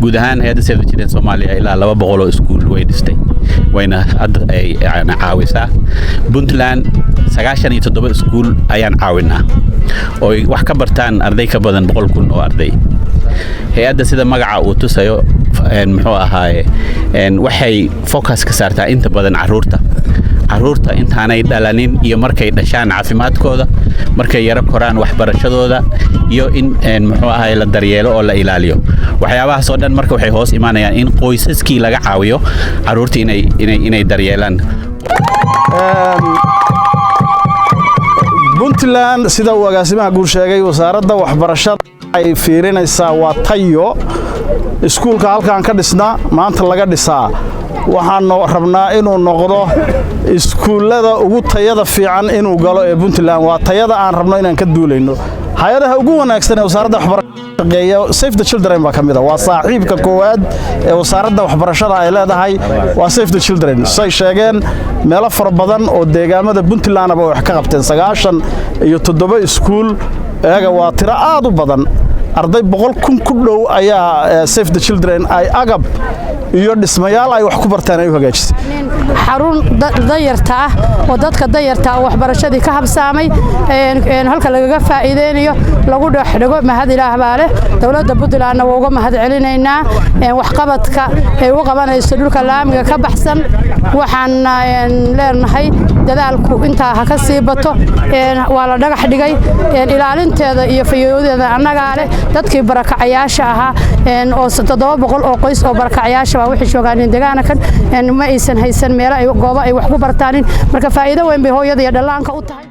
Guud ahaan, hay-adda Save the Children Soomaaliya ilaa 200 oo iskuul way dhistay, wayna hadda ay yani caawisaa. Puntland 97 iskuul ayaan caawinaa oo ay wax ka bartaan arday ka badan 100,000 oo arday. Hay-adda, sida magaca uu tusayo, muxuu ahaaye, waxay focus ka saartaa inta badan caruurta, caruurta intaanay dhalanin iyo markay dhashaan caafimaadkooda, markay yaro koraan waxbarashadooda, iyo in muxuu ahaye la daryeelo oo la ilaaliyo. Waxyaabahaas oo dhan marka waxay hoos imaanayaan in qoysaskii laga caawiyo caruurta inay daryeelaan. Puntland, sida uu agaasimaha guud sheegay, wasaaradda waxbarashada ay fiirinaysaa waa tayo. Iskuulka halkaan ka dhisna maanta laga dhisaa, waxaanu rabnaa inuu noqdo iskuullada ugu tayada fiican inuu galo ee Puntland. Waa tayada aan rabno inaan ka duulayno. Hay-adaha ugu wanaagsan ee wasaaradda waxbarashada, Save the Children baa ka mid a. Waa saaxiibka koowaad ee wasaaradda waxbarashada ay leedahay, waa Save the Children. Say sheegeen, meelo fara badan oo deegaamada Puntlandaba wax ka qabteen, 97 iskuul. Eega, waa tiro aad u badan. Arday 100,000 ku dhow ayaa Save the Children ay agab iyo dhismayaal ay wax ku bartaan ay u hagaajisay. Xarun danyarta ah oo dadka danyarta ah waxbarashadii ka habsaamay halka lagaga faa'iideynayo lagu dhex dhigo. Mahad Ilaah baa leh. Dowladda Puntlandna waa uga mahad celinaynaa waxqabadka ay u qabanayso dhulka laamiga ka baxsan. Waxaan leenahay dadaalku intaa ha ka sii bato. Waa la dhagax dhigay, ilaalinteeda iyo fayoodeeda annagaa leh. Dadkii barakacayaasha ahaa oo 700 oo qoys oo barakacayaasha baa waxay joogaan deegaankan, ma aysan haysan meelo ay goobo ay wax ku bartaanin. Marka faa'iido weyn bay hooyada iyo dhallaanka u tahay.